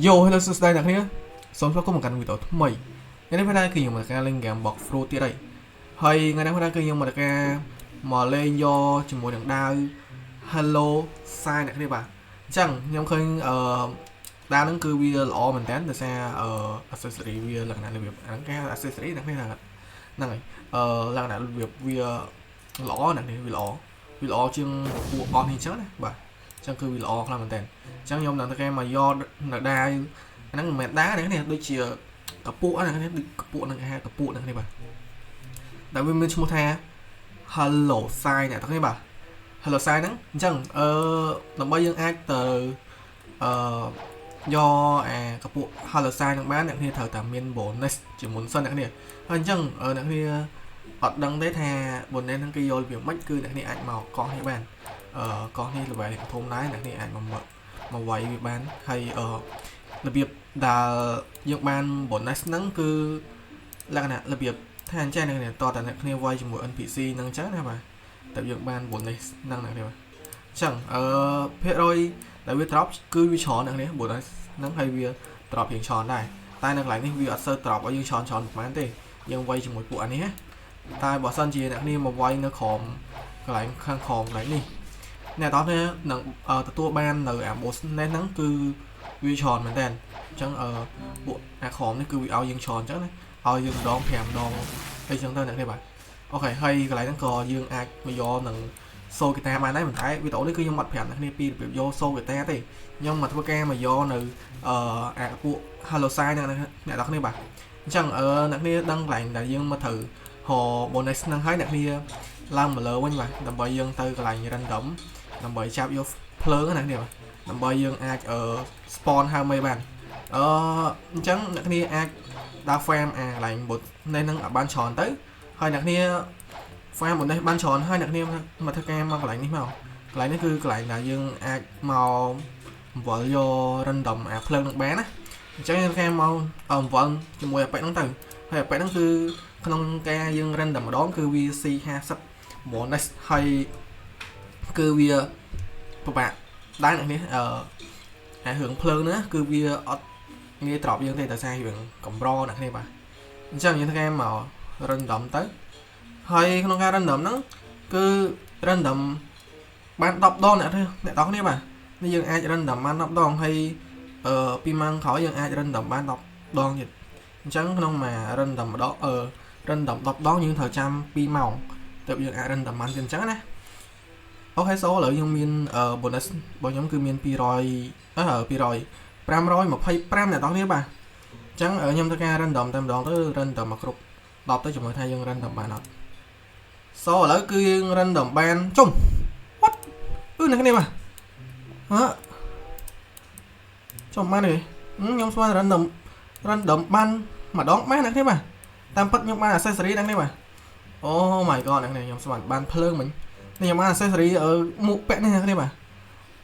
Yo hello សួស្តីអ្នកគ្នាសូមស្វាគមន៍មកកាន់វីដេអូថ្មីថ្ងៃនេះផងដែរគឺខ្ញុំមកការលេង game Blox Fruit ទៀតហើយហើយថ្ងៃនេះផងដែរគឺខ្ញុំមកការមកលេងយកជាមួយនឹងដាវ Hello Sai អ្នកគ្នាបាទអញ្ចឹងខ្ញុំឃើញអឺដាវហ្នឹងគឺវាល្អមែនតើដោយសារអឺ accessory វាលក្ខណៈរបៀបអាហ្នឹងគេហៅ accessory អ្នកគ្នាហ្នឹងហើយអឺលក្ខណៈរបៀបវាល្អអ្នកនេះវាល្អវាល្អជាងពួកអស់នេះអញ្ចឹងណាបាទអញ្ចឹងគឺវាល្អខ្លាំងមែនតើអញ្ចឹងខ្ញុំនឹងតែគេមកយកនៅដាវអាហ្នឹងមិនមែនដាវនេះដូចជាកពក់ហ្នឹងនេះដូចកពក់ហ្នឹងគេហៅកពក់ហ្នឹងនេះបាទដែលវាមានឈ្មោះថា Hello Sai អ្នកទាំងនេះបាទ Hello Sai ហ្នឹងអញ្ចឹងអឺដើម្បីយើងអាចទៅអឺយកអាកពក់ Hello Sai ហ្នឹងបានអ្នកគ្នាត្រូវតែមាន bonus ជាមុនសិនអ្នកគ្នាហើយអញ្ចឹងអ្នកគ្នាអត់ដឹងទេថា bonus ហ្នឹងគេយករបៀបម៉េចគឺអ្នកគ្នាអាចមកកោះនេះបានអឺកោះនេះ level ធំដែរអ្នកគ្នាអាចមកមកវាយវាបានហើយអឺរបៀបដែលយើងបាន bonus ហ្នឹងគឺលក្ខណៈរបៀបថាអញ្ចឹងអ្នកគ្នាតតែអ្នកគ្នាវាយជាមួយ NPC ហ្នឹងអញ្ចឹងណាបាទតែយើងបាន bonus ហ្នឹងអ្នកគ្នាបាទអញ្ចឹងអឺភាគរយដែលវា drop គឺវាច្រើនអ្នកគ្នា bonus ហ្នឹងហើយវា drop រៀងច្រើនដែរតែនៅកន្លែងនេះវាអត់សូវ drop ឲ្យយើងច្រើនច្រើនប្រហែលទេយើងវាយជាមួយពួកអានេះណាតែបើសិនជាអ្នកគ្នាមកវាយនៅក្រោមកន្លែងខាងក្រោមកន្លែងនេះអ្នកតោះនេះនឹងទទួលបាននៅអា bonus ហ្នឹងគឺវាច្រើនមែនតើអញ្ចឹងអឺពួកអាក្រមនេះគឺវាឲ្យយើងច្រើនអញ្ចឹងណាឲ្យយើងម្ដង5ដងអីចឹងទៅអ្នកនេះបាទ OK ហើយកន្លែងហ្នឹងក៏យើងអាចមកយកនឹងសូហ្គីតាបានដែរប៉ុន្តែវីដេអូនេះគឺខ្ញុំអត់ប្រាប់អ្នកគ្នាពីរបៀបយកសូហ្គីតាទេខ្ញុំមកធ្វើការមកយកនៅអឺអាពួក Hello Sai ហ្នឹងអ្នកនរគ្នាបាទអញ្ចឹងអឺអ្នកគ្នាដឹងកន្លែងដែលយើងមកត្រូវរក bonus ហ្នឹងហើយអ្នកគ្នាឡើងមកលើវិញបាទដើម្បីយើងទៅកន្លែង random ដើម្បីចាប់យកភ្លើងណាគ្នាបាទដើម្បីយើងអាចអឺ spawn ហៅមេបានអឺអញ្ចឹងអ្នកគ្នាអាចដើរ farm អាកន្លែង bonus ហ្នឹងឲ្យបានច្រើនទៅហើយអ្នកគ្នា farm bonus បានច្រើនហើយអ្នកគ្នាមកធ្វើការមកកន្លែងនេះមកកន្លែងនេះគឺកន្លែងដែលយើងអាចមកអង្វលយក random អាភ្លើងនឹងបានណាអញ្ចឹងយើងធ្វើការមកអង្វលជាមួយអាប៉ិហ្នឹងទៅហើយអាប៉ិហ្នឹងគឺក្នុងការយើង random ម្ដងគឺវា C50 bonus ហើយគឺវាពិបាកដែរអ្នកនេះអឺអារឿងភ្លើងហ្នឹងគឺវាអត់ងាយ drop យើងទេតែសាររឿងកម្រអ្នកនេះបាទអញ្ចឹងយើងធ្វើការមក random ទៅហើយក្នុងការ random ហ្នឹងគឺ random បាន10ដងអ្នកអ្នកទាំងគ្នាបាទនេះយើងអាច random បាន10ដងហើយអឺពីម៉ោងក្រោយយើងអាច random បាន10ដងទៀតអញ្ចឹងក្នុងមួយ random ម្ដងអឺ random 10ដងយើងត្រូវចាំ2ម៉ោងទើបយើងអាច random បានទៀតអញ្ចឹងណាOK so ឥឡូវយើងមាន bonus របស់ខ្ញុំគឺមាន200អឺ200 525អ្នកទាំងគ្នាបាទអញ្ចឹងខ្ញុំធ្វើការ random តែម្ដងទៅ random មកគ្រប់10ទៅជាមួយថាយើង random បានអត់ so ឥឡូវគឺយើង random បានជុំ what អឺអ្នកគ្នាបាទហ៎ចំបានទេខ្ញុំស្មាន random បានម្ដងបានអ្នកគ្នាបាទតាមពិតខ្ញុំបាន accessory អ្នកគ្នាបាទ Oh my god អ្នកគ្នាខ្ញុំស្មានបានភ្លើងមិញនេះខ្ញុំបាន accessory អឺមួកពាក់នេះអ្នកគ្នាបាទ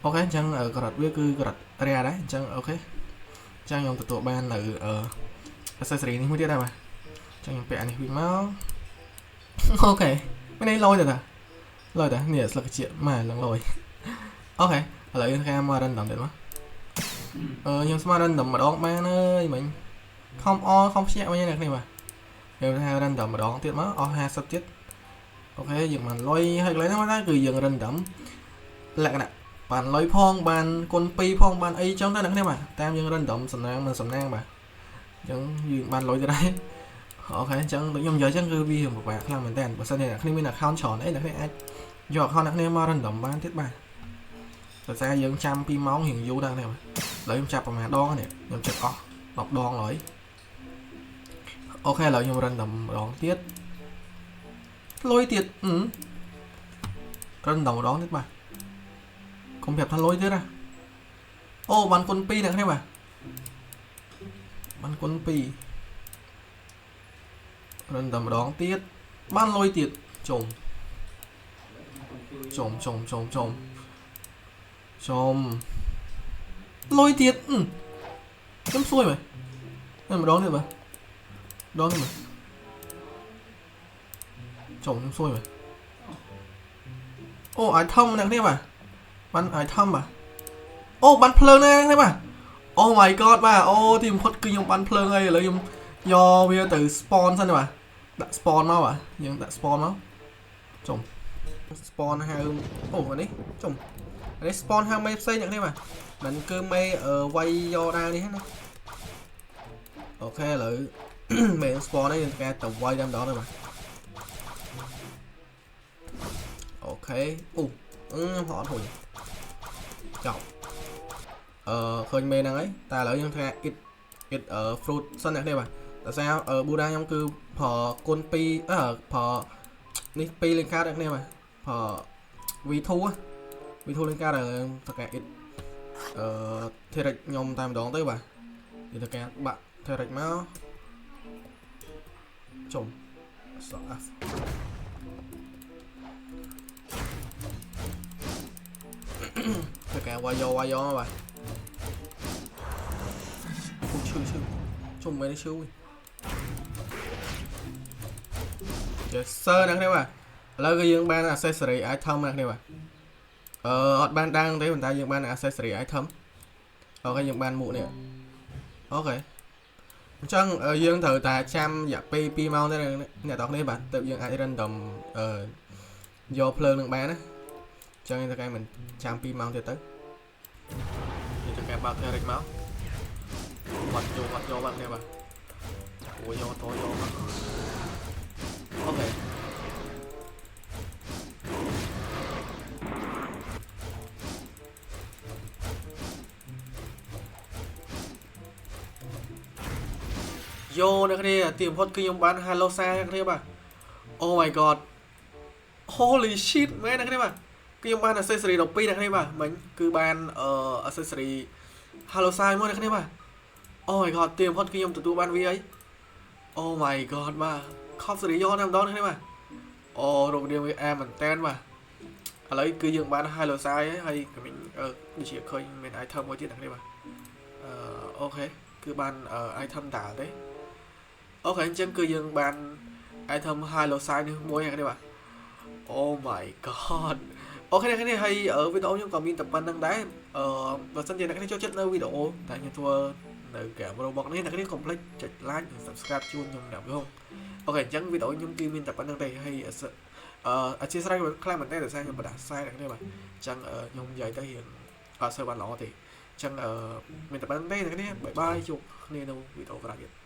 OK អញ្ចឹងក្រិតវាគឺក្រិត rare ដែរអញ្ចឹង OK អញ្ចឹងខ្ញុំទទួលបាននៅអឺ accessory នេះមួយទៀតដែរបាទអញ្ចឹងខ្ញុំពាក់អានេះវិញមក OK មិននេះលយទៅតាលយតានេះស្លឹកជាម៉ែឡើងលយ OK ឥឡូវយើងការមក random ទៀតមកអឺខ្ញុំស្មាន random ម្ដងបានអើយមិញខំអខំភ្ញាក់វិញអ្នកគ្នាបាទយើងថា random ម្ដងទៀតមកអស់50ទៀត OK យើងបានលុយហើយកន្លែងហ្នឹងមកគឺយើង random លក្ខណៈបានលុយផងបានគុណ2ផងបានអីចឹងទៅអ្នកគ្នាបាទតាមយើង random សំណាងមិនសំណាងបាទអញ្ចឹងយើងបានលុយទៅដែរ OK អញ្ចឹងដូចខ្ញុំនិយាយអញ្ចឹងគឺវាពិបាកខ្លាំងមែនតើបើសិនជាអ្នកគ្នាមាន account ច្រើនអីអ្នកគ្នាអាចយក account អ្នកគ្នាមក random បានទៀតបាទដោយសារយើងចាំ2ម៉ោងរៀងយូរដែរនេះបាទឥឡូវខ្ញុំចាប់ប្រហែលដងនេះខ្ញុំចិត្តអស់10ដងហើយ OK ឥឡូវខ្ញុំ random ម្ដងទៀតលុយទៀតអឺ random ម្ដងទៀតបាទកុំប្រាប់ថាលុយទៀតណាអូបានគុណ2អ្នកគ្នាបាទបានគុណ2 random ម្ដងទៀតបានលុយទៀតជុំជុំជុំជុំជុំជុំលុយទៀតខ្ញុំសួយមើលម្ដងទៀតបាទម្ដងទៀតមើលជុំខ្ញុំសួយមើលអូ item អ្នកនេះបាទបាន item បាទអូបានភ្លើងណានេះបាទ Oh my god បាទអូទីបំផុតគឺខ្ញុំបានភ្លើងហើយឥឡូវខ្ញុំយកវាទៅ spawn សិនបាទដាក់ spawn មកបាទយើងដាក់ spawn មកចុំ spawn ហៅអូអានេះចុំអានេះ spawn ហៅមេផ្សេងអ្នកនេះបាទមិនគឺមេវាយយកដាវនេះណាOK ឥឡូវ មេ spawn នេះយើងត្រូវការទៅវាយតែម្ដងទៅបាទ OK អូខ្ញុំហត់ហុយចប់ឃើញមេហ្នឹងហើយតែឥឡូវយើងធ្វើ eat eat fruit សិនអ្នកនេះបាទដោយសារប៊ូដាខ្ញុំគឺប្រើគុណ2អឺប្រើនេះ2លេងកាតអ្នកនេះបាទប្រើ V2 V2 លេងកាតត្រូវការ eat ធីរិចខ្ញុំតែម្ដងទៅបាទយើងត្រូវការបាក់ធីរិចមកចុំសក់ F ធ្វើការវាយយកវាយយកមកបាទអូឈឺឈឺជុំមែនឈឺ Yes sir អ្នកគ្នាបាទឥឡូវគឺយើងបាន accessory item អ្នកគ្នាបាទអត់បានដាំងទេប៉ុន្តែយើងបាន accessory item OK យើងបានមួកនេះ OK អញ្ចឹងយើងត្រូវតែចាំរយៈពេល2ម៉ោងទេអ្នកទាំងគ្នាបាទទើបយើងអាច random យកភ្លើងនឹងបានណាអញ្ចឹងយើងត្រូវតែមិនចាំ2ម៉ោងទៀតទៅយើងត្រូវការបើក turret មកបាត់យកបាត់យកបាត់នេះបាទអូយកតយកមក OK យោអ្នកគ្នាទីបំផុតគឺខ្ញុំបាន Hylosa អ្នកគ្នាបាទ Oh my god, holy shit មែនអ្នកគ្នាបាទគឺខ្ញុំបាន accessory 12អ្នកគ្នាបាទមិញគឺបានអឺ accessory Hylosa មួយអ្នកគ្នាបាទ Oh my god ទីបំផុតគឺខ្ញុំទទួលបានវាហើយ Oh my god បាទខប់សេរីយកតែម្ដងអ្នកគ្នាបាទអូរូបរាងវាអែមមែនតែនបាទឥឡូវគឺយើងបាន Hylosa ហើយហើយក៏មានដូចជាឃើញមាន item មួយទៀតអ្នកគ្នាបាទOK គឺបាន item តាទេ OK អញ្ចឹងគឺយើងបាន item Hylosa នេះមួយអ្នកគ្នាបាទ Oh my god OK អ្នកគ្នាហើយវីដេអូខ្ញុំក៏មានតែប៉ុណ្្នឹងដែរបើសិនជាអ្នកគ្នាចូលចិត្តនៅវីដេអូតែខ្ញុំធ្វើនៅហ្គេម Roblox នេះអ្នកគ្នាកុំភ្លេចចុច like និង subscribe ជូនខ្ញុំម្នាក់ផង OK អញ្ចឹងវីដេអូខ្ញុំគឺមានតែប៉ុណ្្នឹងទេហើយអធិស្ឋានខ្លាំងមែនទែនដោយសារខ្ញុំបដាសាយអ្នកគ្នាបាទអញ្ចឹងខ្ញុំនិយាយទៅរៀងអត់សូវបានល្អទេអញ្ចឹងមានតែប៉ុណ្្នឹងទេអ្នកគ្នាbye bye ជួបគ្នានៅវីដេអូក្រោយទៀត។